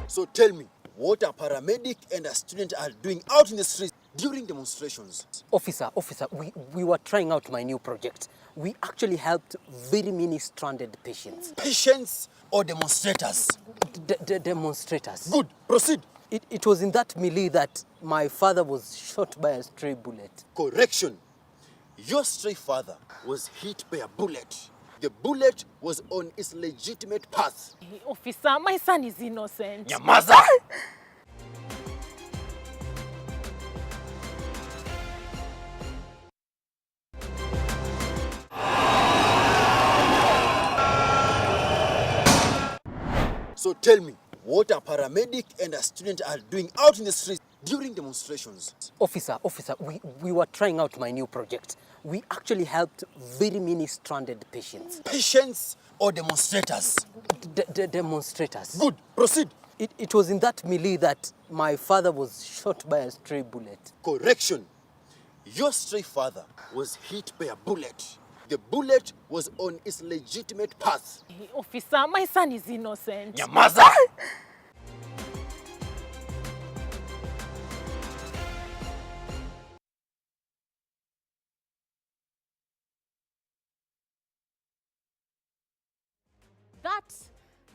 So tell me, what a paramedic and a student are doing out in the streets during demonstrations? Officer, officer, we were trying out my new project. We actually helped very many stranded patients. Patients or demonstrators? Demonstrators. Good, proceed. It was in that melee that my father was shot by a stray bullet. Correction. Your stray father was hit by a bullet. The bullet was on its legitimate path. Officer, my son is innocent. Nyamaza! So tell me, what a paramedic and a student are doing out in the streets during demonstrations? Officer, officer, we were trying out my new project. We actually helped very many stranded patients. Patients or demonstrators? Demonstrators. Good, proceed. It was in that melee that my father was shot by a stray bullet. Correction. Your stray father was hit by a bullet. The bullet was on its legitimate path. Officer, my son is innocent. Nyamaza!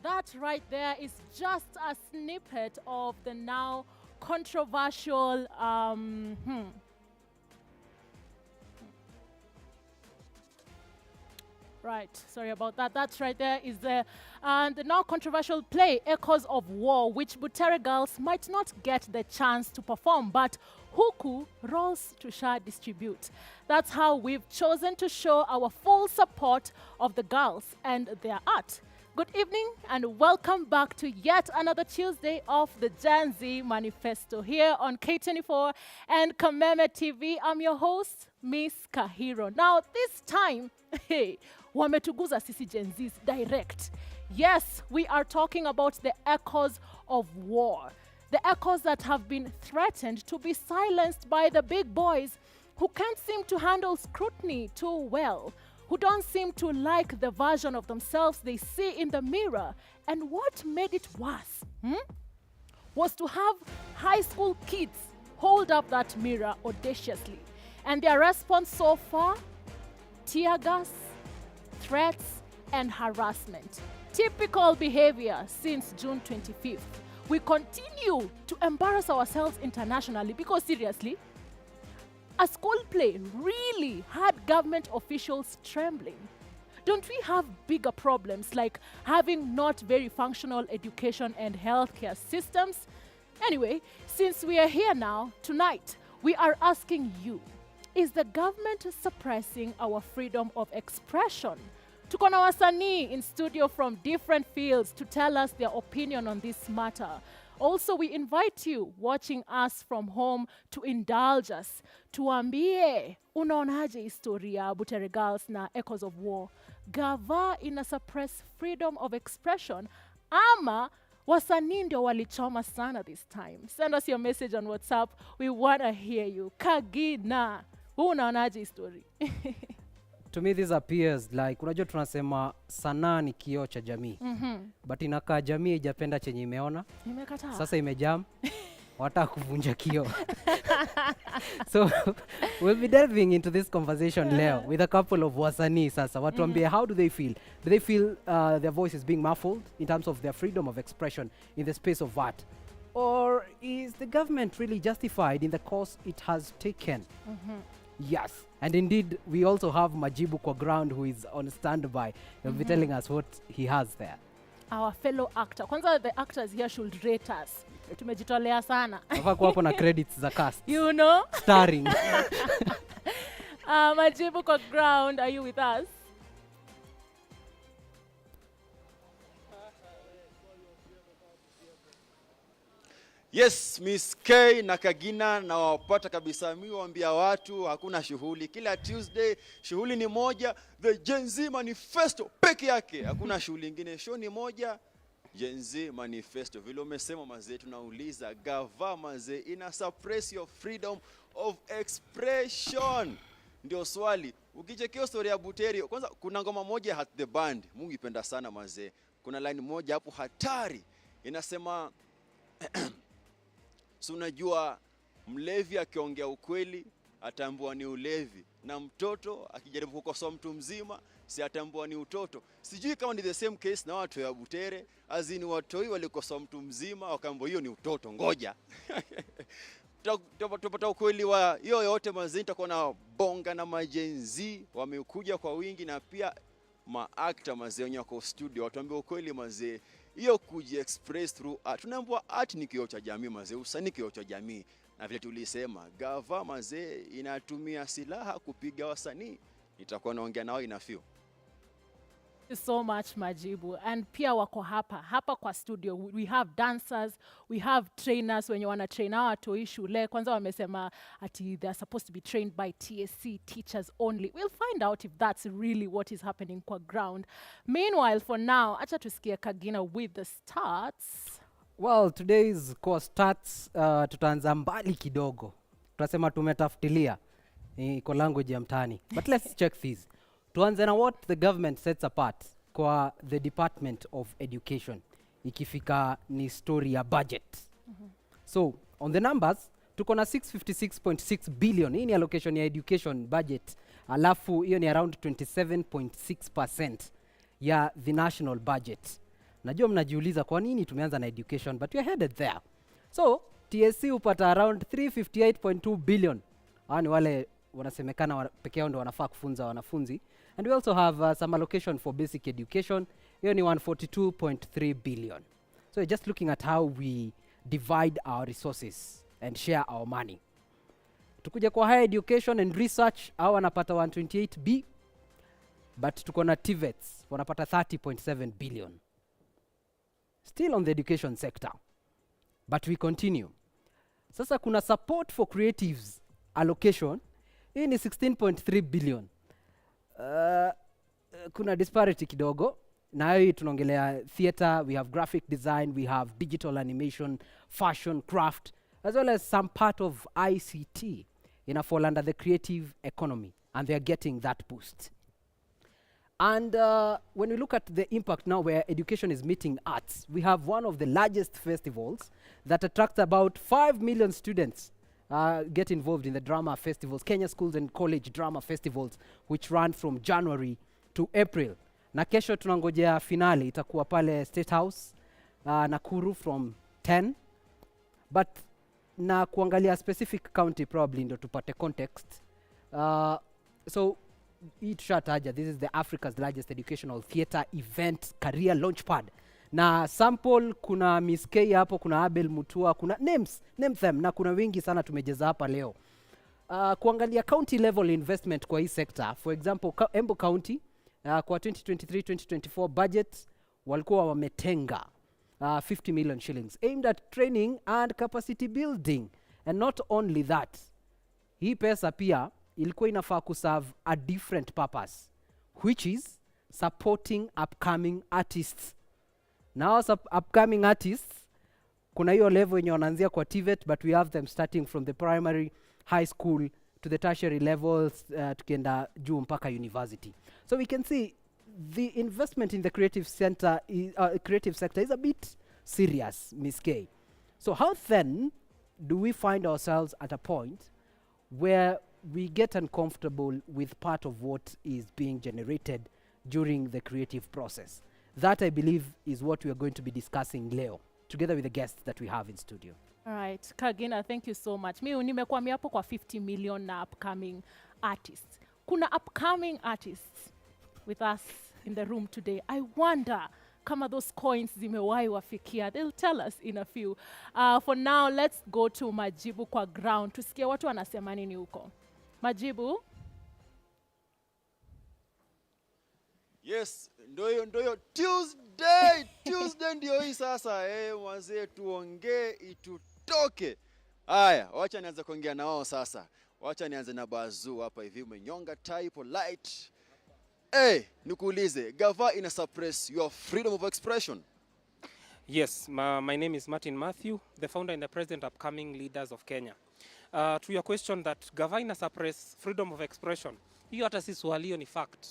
That right there is just a snippet of the now controversial Right, sorry about that. That right there is the now controversial play, Echoes of War, which Butere girls might not get the chance to perform, but huku roles to share distribute. That's how we've chosen to show our full support of the girls and their art. Good evening and welcome back to yet another Tuesday of the Gen Z Manifesto here on K24 and Kameme TV. I'm your host, Miss Kahiro. Now this time, hey, wametuguza sisi Gen Zs direct. Yes, we are talking about the echoes of war. The echoes that have been threatened to be silenced by the big boys who can't seem to handle scrutiny too well, who don't seem to like the version of themselves they see in the mirror. And what made it worse was to have high school kids hold up that mirror audaciously. And their response so far? Tear gas, threats, and harassment. Typical behavior since June 25th. We continue to embarrass ourselves internationally because, seriously, a school play really had government officials trembling. Don't we have bigger problems like having not very functional education and healthcare systems? Anyway, since we are here now, tonight, we are asking you, is the government suppressing our freedom of expression? Tuko na wasanii in studio from different fields to tell us their opinion on this matter. Also, we invite you watching us from home to indulge us. Tuambie, unaonaje historia Butere Girls na Echoes of War? Gava ina suppress freedom of expression ama wasanii ndio walichoma sana this time? Send us your message on WhatsApp. We wanna hear you. Kagina, wewe unaonaje history? To me this appears like, unajua tunasema sanaa ni kioo cha jamii. But inakaa jamii haijapenda chenye imeona. Nimekataa. Sasa imejam, wataka kuvunja kioo. So we'll be delving into this conversation leo with a couple of wasanii sasa. Watuambie, how do they feel? Do they feel their voice is being muffled in terms of their freedom of expression in the space of art? Or is the government really justified in the course it has taken? Yes, and indeed, we also have Majibu kwa ground who is on standby. He'll be telling us what he has there. Our fellow actor. Kwanza the actors here should rate us. Tumejitolea sana. Nafaa kuwa hapo na credits za cast. You know? Starring. Majibu kwa ground, are you with us? Yes, Miss K na Kagina nawapata kabisa. Mi waambia watu hakuna shughuli. Kila Tuesday shughuli ni moja, the Gen Z Manifesto peke yake. Hakuna shughuli ingine. Show ni moja, Gen Z Manifesto. Vile umesema mazee, tunauliza gava mazee ina suppress your freedom of expression. Ndio swali. Ukichekea story ya Butere, kwanza kuna ngoma moja Hat the Band, Mungu ipenda sana mazee. Kuna line moja hapo hatari inasema So unajua mlevi akiongea ukweli atambua ni ulevi, na mtoto akijaribu kukosoa mtu mzima si atambua ni utoto. Sijui kama ni the same case na watu ya Butere, azini watoi walikosoa mtu mzima wakaambiwa hiyo ni utoto, ngoja tupata ukweli wa hiyo yote mazee. Nitakuwa na bonga na maGen Z wamekuja kwa wingi, na pia maactor mazee wenye wako studio watuambie ukweli mazee, hiyo kuji-express through art. Tunaambiwa art ni kioo cha jamii mazee, usanii kioo cha jamii, na vile tulisema gava mazee inatumia silaha kupiga wasanii. Nitakuwa naongea nao in a few. You so much, Majibu. And pia wako hapa hapa kwa studio. We have dancers, we have trainers wenye wana train hawa watoi shule. Kwanza wamesema ati they are supposed to be trained by TSC teachers only. We'll find out if that's really what is happening kwa ground. Meanwhile, for now, acha tusikie Kagina with the stats. Well, today's course stats, tutaanza mbali kidogo. Tutasema tumetafutilia iko language ya mtaani. But let's check these. Tuanze na what the government sets apart kwa the Department of Education. Ikifika ni story ya budget. So, on the numbers, tuko na 656.6 billion. Hii ni allocation ya education budget. Alafu hiyo ni around 27.6% ya the national budget. Najua mnajiuliza kwa nini tumeanza na education, but we are headed there. So, TSC hupata around 358.2 billion. Hawa ni wale wanasemekana peke yao ndio wanafaa kufunza wanafunzi. And we also have some allocation for basic education. Hiyo ni 142.3 billion. So we're just looking at how we divide our resources and share our money. Tukuja kwa higher education and research, hao wanapata 128b, but tuko na TVETs wanapata 30.7 billion. Still on the education sector, but we continue. Sasa kuna support for creatives allocation, hii ni 16.3 billion. Kuna disparity kidogo na hii tunaongelea theater, we have graphic design, we have digital animation, fashion, craft, as well as some part of ICT ina fall under the creative economy, and they are getting that boost. And when we look at the impact now where education is meeting arts, we have one of the largest festivals that attracts about 5 million students get involved in the drama festivals, Kenya Schools and College Drama Festivals, which run from January to April. Na kesho tunangojea finale itakuwa pale State House, Nakuru from 10, but na kuangalia specific county probably ndo tupate context. So hii tushataja, this is the Africa's largest educational theatre event career launchpad. Na sample kuna Miss K hapo, kuna Abel Mutua, kuna names, name them, na kuna wengi sana tumejeza hapa leo. Kuangalia county level investment kwa hii sector, for example, Embu County, kwa 2023-2024 budget walikuwa wametenga 50 million shillings aimed at training and capacity building. And not only that, hii pesa pia ilikuwa inafaa kuserve a different purpose, which is supporting upcoming artists. Now upcoming artists, kuna hiyo level yenye wanaanzia kwa TVET, but we have them starting from the primary, high school to the tertiary levels, tukienda juu mpaka university. So we can see the investment in the creative center is, creative sector is a bit serious, Miss K. So how then do we find ourselves at a point where we get uncomfortable with part of what is being generated during the creative process? That, I believe, is what we are going to be discussing leo, together with the guests that we have in studio. All right, Kagina, thank you so much. Mi nimekwamia hapo kwa 50 million na upcoming artists. Kuna upcoming artists with us in the room today. I wonder kama those coins zimewahi wafikia. They'll tell us in a few. For now, let's go to Majibu kwa ground. Tusikie watu wanasema nini huko. Majibu? Yes, ndio hiyo, ndio hiyo Tuesday, Tuesday ndio hii sasa. Wazee tuongee itutoke. Haya, wacha nianze kuongea na wao sasa. Wacha nianze na Bazuu hapa hivi, umenyonga tai polite. Nikuulize, gava ina suppress your freedom of expression? Yes, my name is Martin Matthew, the founder and the president of Upcoming Leaders of Kenya. To your question that gava ina suppress freedom of expression, hiyo hata si swali, hiyo ni fact.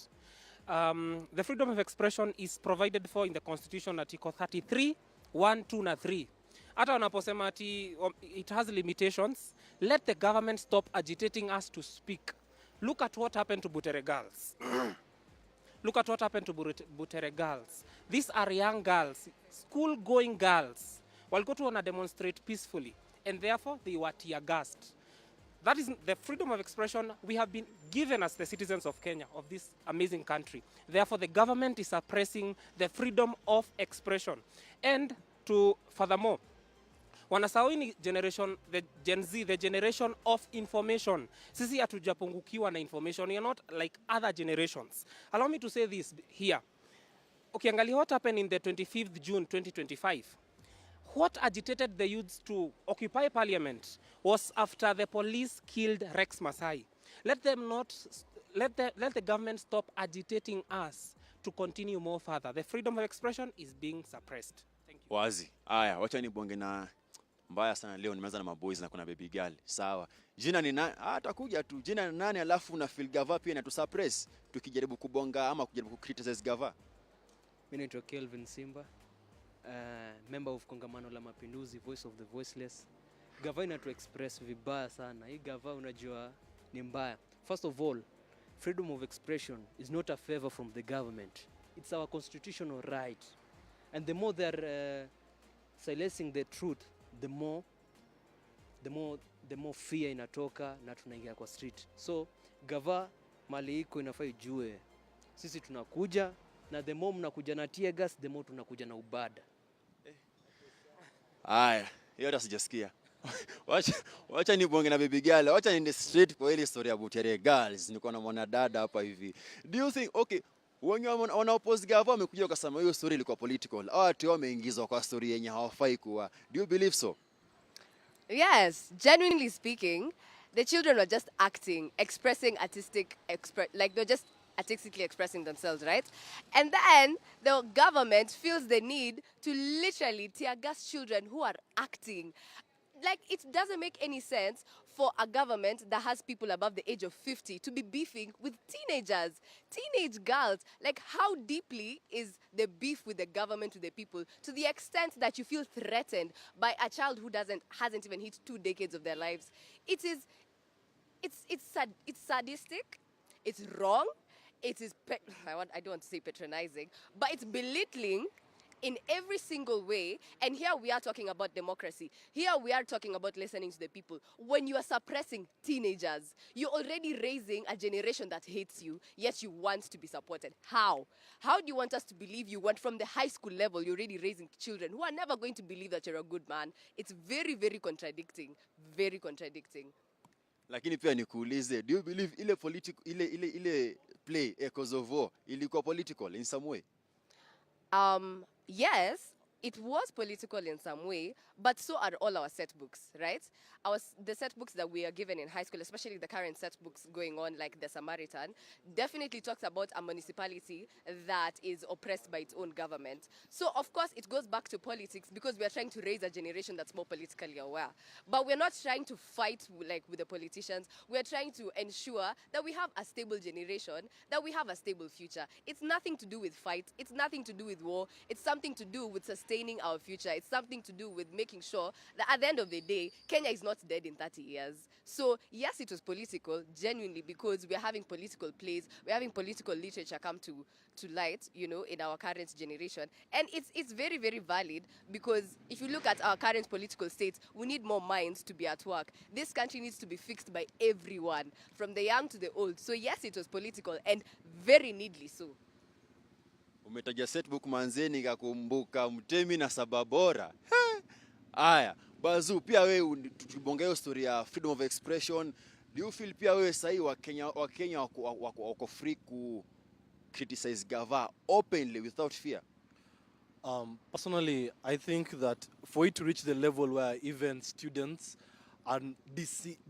The freedom of expression is provided for in the Constitution, Article 33, 1, 2 na 3. Hata wanaposema ati it has limitations, let the government stop agitating us to speak. Look at what happened to Butere girls. Look at what happened to Butere girls. These are young girls, school going girls. Walikuwa tu wana demonstrate peacefully, and therefore they were tear gassed. That is the freedom of expression we have been given as the citizens of Kenya, of this amazing country. Therefore, the government is suppressing the freedom of expression. And to furthermore, wanasahau hii ni generation, the Gen Z, the generation of information. Sisi hatujapungukiwa na information. We are not like other generations. Allow me to say this here. Ukiangalia what happened in the 25th June 2025, what agitated the youths to occupy parliament was after the police killed Rex Masai. Let them not, let the government stop agitating us to continue more further. The freedom of expression is being suppressed. Thank you. Wazi. Aya, wacha nibonge na mbaya sana leo, nimeanza na maboys na kuna baby girl. Sawa. Jina ni nani? Ah, atakuja tu. Jina ni nani alafu na feel gava pia na suppress tukijaribu kubonga ama kujaribu ku criticize gava. Mi naitwa Kelvin Simba, member of Kongamano la Mapinduzi, Voice of the Voiceless. Gava inatu express vibaya sana. Hii gava unajua ni mbaya. First of all, freedom of expression is not a favor from the government. It's our constitutional right. And the more they're silencing the truth, the more fear inatoka na tunaingia kwa street. So gava mali iko inafaa ijue sisi tunakuja, na the more mnakuja na tear gas, the more tunakuja na ubada. Aya, hiyo hata sijasikia. Wacha nibonge na baby girl. Wacha niende straight kwa ile story ya Butere Girls. Niko na mwanadada hapa hivi. Do you think, okay, wenye wana oppose gava wamekuja wakasema hiyo story ilikuwa political. Hao watu wameingizwa kwa story yenye hawafai kuwa. Do you believe so? Yes, genuinely speaking, the children were just acting, expressing artistic, like they're just artistically expressing themselves, right? And then the government feels the need to literally tear gas children who are acting. Like, it doesn't make any sense for a government that has people above the age of 50 to be beefing with teenagers, teenage girls. Like, how deeply is the beef with the government, with the people, to the extent that you feel threatened by a child who doesn't hasn't even hit 2 decades of their lives? It is it's sad, it's sadistic, it's wrong, it is I don't want to say patronizing, but it's belittling in every single way. And here we are talking about democracy. Here we are talking about listening to the people. When you are suppressing teenagers, you're already raising a generation that hates you, yet you want to be supported. How? How do you want us to believe you want from the high school level, you're already raising children who are never going to believe that you're a good man? It's very, very contradicting. Very contradicting. Lakini pia nikuulize, do you believe ile political ile play Echoes of War ilikuwa political in some way? Yes, it was political in some way, but so are all our set books, right? The set books that we are given in high school, especially the current set books going on, like the Samaritan, definitely talks about a municipality that is oppressed by its own government. So, of course, it goes back to politics because we are trying to raise a generation that's more politically aware. But we're not trying to fight like with the politicians. We are trying to ensure that we have a stable generation, that we have a stable future. It's nothing to do with fight. It's nothing to do with war. It's something to do with sustaining our future. It's something to do with making sure that at the end of the day, Kenya is not dead in 30 years. So yes, it was political, genuinely, because we're having political plays, we're having political literature come to light in our current generation. And it's very, very valid because if you look at our current political state, we need more minds to be at work. This country needs to be fixed by everyone, from the young to the old. So yes, it was political and very needly so. Umetaja setbook manze, nikakumbuka Mtemi na Saba Bora. He! Aya, Bazu, pia wewe tukibongea hiyo story ya freedom of expression, do you feel pia wewe sahi Wakenya wako free ku criticize gava openly without fear? Personally, I think that for it to reach the level where even students are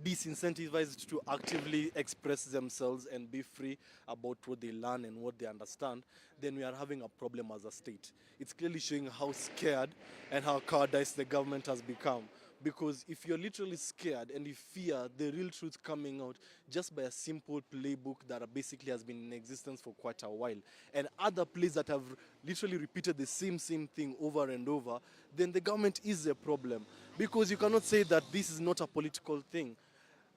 disincentivized to actively express themselves and be free about what they learn and what they understand, then we are having a problem as a state. It's clearly showing how scared and how cowardice the government has become. Because if you're literally scared and you fear the real truth coming out just by a simple playbook that basically has been in existence for quite a while, and other plays that have literally repeated the same thing over and over, then the government is a problem. Because you cannot say that this is not a political thing.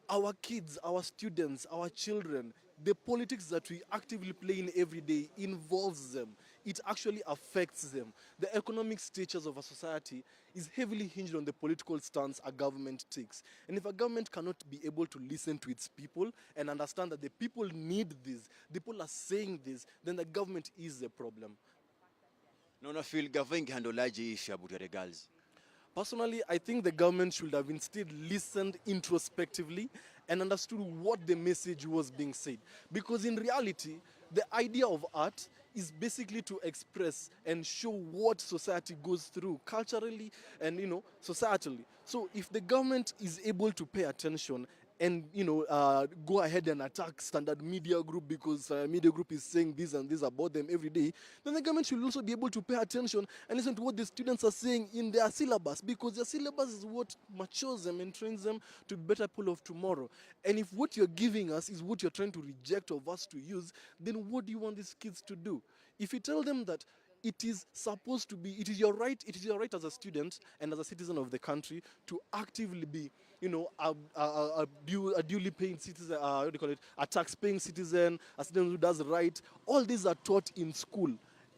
Our kids, our students, our children, the politics that we actively play in every day involves them. It actually affects them. The economic status of a society is heavily hinged on the political stance a government takes. And if a government cannot be able to listen to its people and understand that the people need this, the people are saying this, then the government is the problem. Na una feel gava ingehandle-aje hii issue ya Butere Girls? Personally, I think the government should have instead listened introspectively and understood what the message was being said. Because in reality, the idea of art is basically to express and show what society goes through culturally and societally. So if the government is able to pay attention and go ahead and attack Standard Media Group because Media Group is saying this and this about them every day, then the government should also be able to pay attention and listen to what the students are saying in their syllabus, because their syllabus is what matures them and trains them to be better people of tomorrow. And if what you're giving us is what you're trying to reject of us to use, then what do you want these kids to do? If you tell them that it is supposed to be, it is your right, it is your right as a student and as a citizen of the country to actively be, a duly paying citizen, what do you call it, a tax-paying citizen, a citizen who does right. All these are taught in school.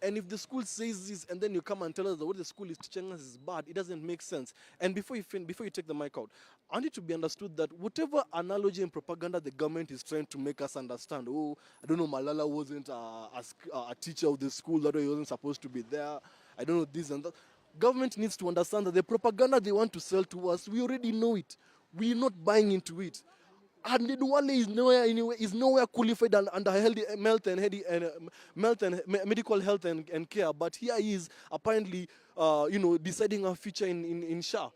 And if the school says this and then you come and tell us that what the school is teaching us is bad, it doesn't make sense. And before you take the mic out, I want it to be understood that whatever analogy and propaganda the government is trying to make us understand, oh, I don't know, Malala wasn't a teacher of the school, that he wasn't supposed to be there, I don't know this and that. Government needs to understand that the propaganda they want to sell to us, we already know it. We're not buying into it. And Duale is nowhere anywhere, is nowhere qualified under healthy, health and, healthy, and health and medical health and care, but here he is apparently, deciding our future in SHA.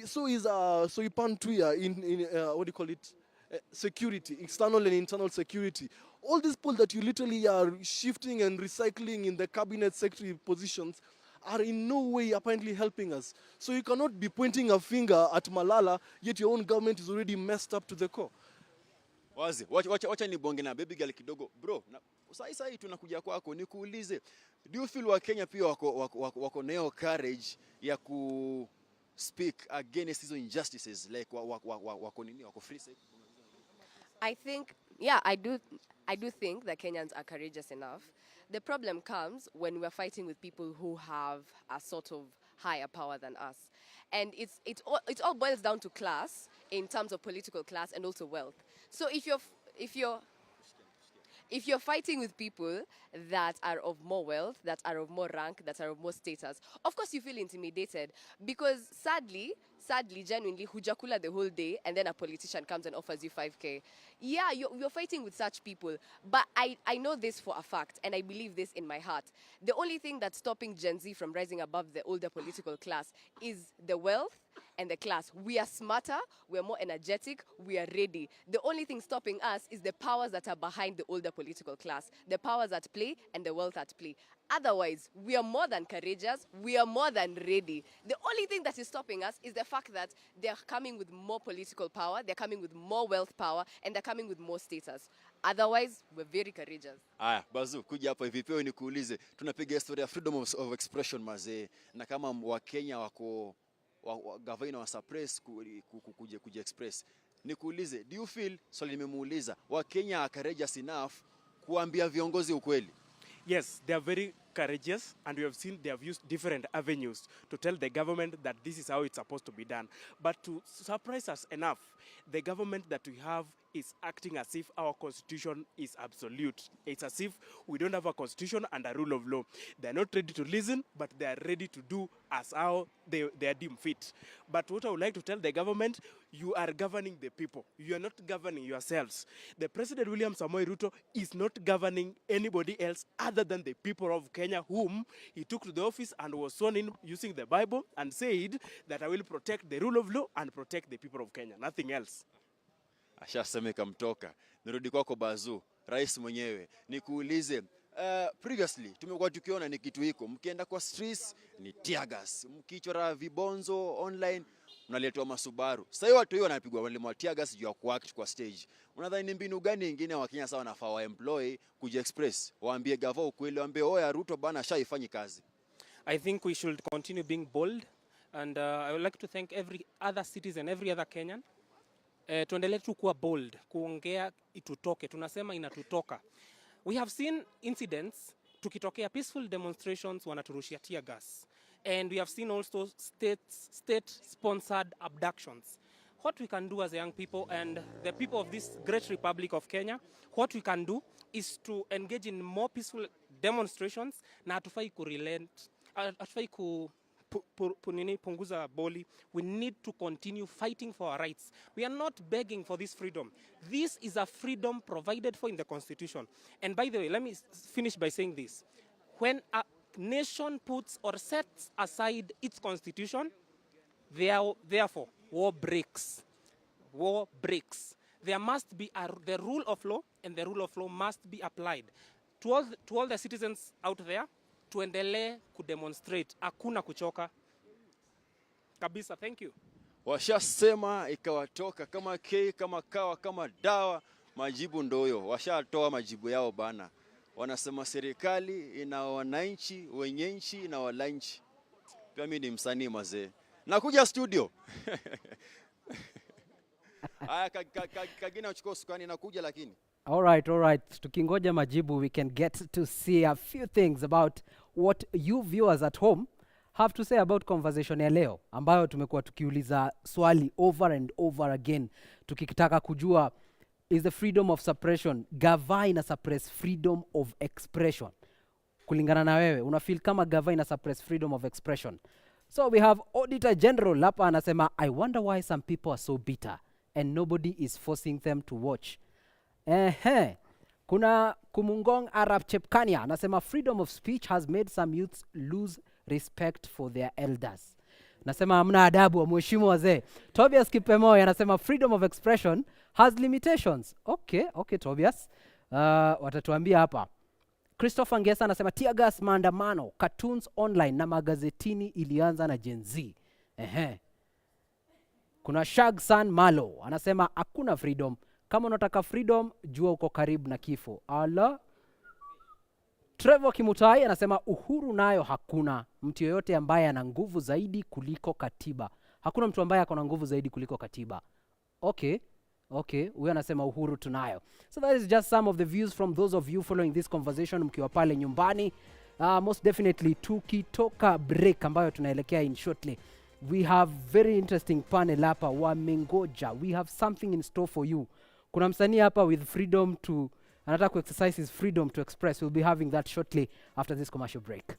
So is Soipan Tuya in what do you call it? Security, external and internal security. All these people that you literally are shifting and recycling in the cabinet secretary positions are in no way apparently helping us. So you cannot be pointing a finger at Malala, yet your own government is already messed up to the core. Wazi, wacha, wacha, wacha nibonge na baby girl kidogo. Bro, na, sahi sahi tunakuja kwako nikuulize, do you feel Wakenya pia wako nayo courage ya ku speak against hizo injustices, like wako nini, wako free sahi? I think, yeah, I do. I do think that Kenyans are courageous enough. The problem comes when we're fighting with people who have a sort of higher power than us. And it all boils down to class in terms of political class and also wealth. So if you're fighting with people that are of more wealth, that are of more rank, that are of more status, of course you feel intimidated because sadly, sadly, genuinely, hujakula the whole day and then a politician comes and offers you 5K. Yeah, you're fighting with such people. But I know this for a fact and I believe this in my heart. The only thing that's stopping Gen Z from rising above the older political class is the wealth and the class. We are smarter, we are more energetic, we are ready. The only thing stopping us is the powers that are behind the older political class, the powers at play and the wealth at play. Otherwise, we are more than courageous, we are more than ready. The only thing that is stopping us is the fact that they're coming with more political power, they're coming with more wealth power, and they're coming with more status. Otherwise, we're very courageous. Aya, Bazu, kuja hapa hivi pia nikuulize, tunapiga historia ya freedom of expression mazee, na kama Wakenya wako gavana wa suppress kuja express. Nikuulize, do you feel, swali nimemuuliza, Wakenya are courageous enough kuambia viongozi ukweli? Yes, they are very courageous, and we have seen they have used different avenues to tell the government that this is how it's supposed to be done. But to surprise us enough, the government that we have is acting as if our constitution is absolute. It's as if we don't have a constitution and a rule of law. They are not ready to listen, but they are ready to do as how they are deemed fit. But what I would like to tell the government, you are governing the people. You are not governing yourselves. The President William Samoei Ruto is not governing anybody else other than the people of Kenya, whom he took to the office and was sworn in using the Bible and said that I will protect the rule of law and protect the people of Kenya, nothing else. Ashasema ikamtoka. Nirudi kwako Bazu, rais mwenyewe, nikuulize, previously tumekuwa tukiona ni kitu iko, mkienda kwa streets ni tear gas, mkichora vibonzo online Mnaletwa masubaru. Sasa hiyo watu hiyo wanapigwa walimu tear gas juu ya kuact kwa stage. Unadhani ni mbinu gani ingine Wakenya sasa wanafaa wa employ kujiexpress? Waambie gava ukweli, waambie oya, Ruto bana shaifanyi kazi. I think we should continue being bold, and I would like to thank every other citizen, every other Kenyan. Tuendelee tu kuwa bold, kuongea itutoke, tunasema inatutoka. We have seen incidents tukitokea peaceful demonstrations wanaturushia tear gas, and we have seen also state sponsored abductions. What we can do as young people and the people of this great Republic of Kenya, what we can do is to engage in more peaceful demonstrations, na hatufai kurelent, hatufai ku nini, punguza boli. We need to continue fighting for our rights. We are not begging for this freedom. This is a freedom provided for in the Constitution. And by the way, let me finish by saying this. When a nation puts or sets aside its constitution, therefore, war breaks. War breaks. There must be the rule of law, and the rule of law must be applied. To all the citizens out there, tuendelee kudemonstrate. Hakuna kuchoka. Kabisa, thank you. Washasema ikawatoka kama K, kama kawa, kama dawa. Majibu ndoyo, washatoa majibu yao bana. Wanasema serikali ina wananchi, wenye nchi na wananchi. Pia mimi ni msanii mazee. Nakuja studio. Haya, Kagina uchukua usukani, nakuja lakini. All right. Tukingoja majibu, we can get to see a few things about what you viewers at home have to say about conversation ya leo ambayo tumekuwa tukiuliza swali over and over again tukitaka kujua, is the freedom of suppression, gava ina suppress freedom of expression? Kulingana na wewe, una feel kama gava ina suppress freedom of expression? So we have Auditor General hapa anasema, "I wonder why some people are so bitter and nobody is forcing them to watch." Ehe. Kuna Kumungong Arab Chepkania anasema, "Freedom of speech has made some youths lose respect for their elders." Nasema hamna adabu, wamheshimu wazee. Tobias Kipemoy anasema, "Freedom of expression has limitations." Okay, Tobias. Watatuambia hapa. Christopher Ngesa anasema, "Tear gas, maandamano, cartoons online na magazetini ilianza na Gen Z." Ehe. Kuna Shag San Malo anasema, "Hakuna freedom. Kama unataka freedom, jua uko karibu na kifo." Ala. Trevor Kimutai anasema, "Uhuru nayo hakuna mtu yoyote ambaye ana nguvu zaidi kuliko katiba." Hakuna mtu ambaye ako na nguvu zaidi kuliko katiba. Okay, huyo anasema uhuru tunayo. So that is just some of the views from those of you following this conversation mkiwa pale nyumbani. Most definitely tukitoka break ambayo tunaelekea in shortly, we have very interesting panel hapa wamengoja. We have something in store for you. Kuna msanii hapa with freedom to anataka kuexercise his freedom to express. We'll be having that shortly after this commercial break.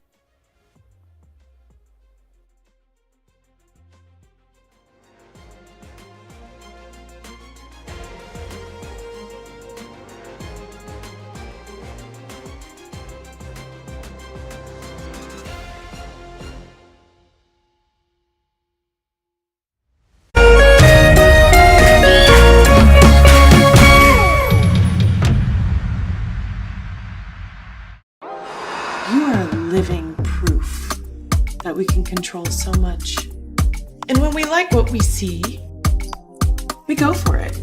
You are living proof that we can control so much. And when we like what we see, we go for it.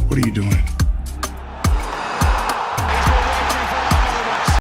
What are you doing?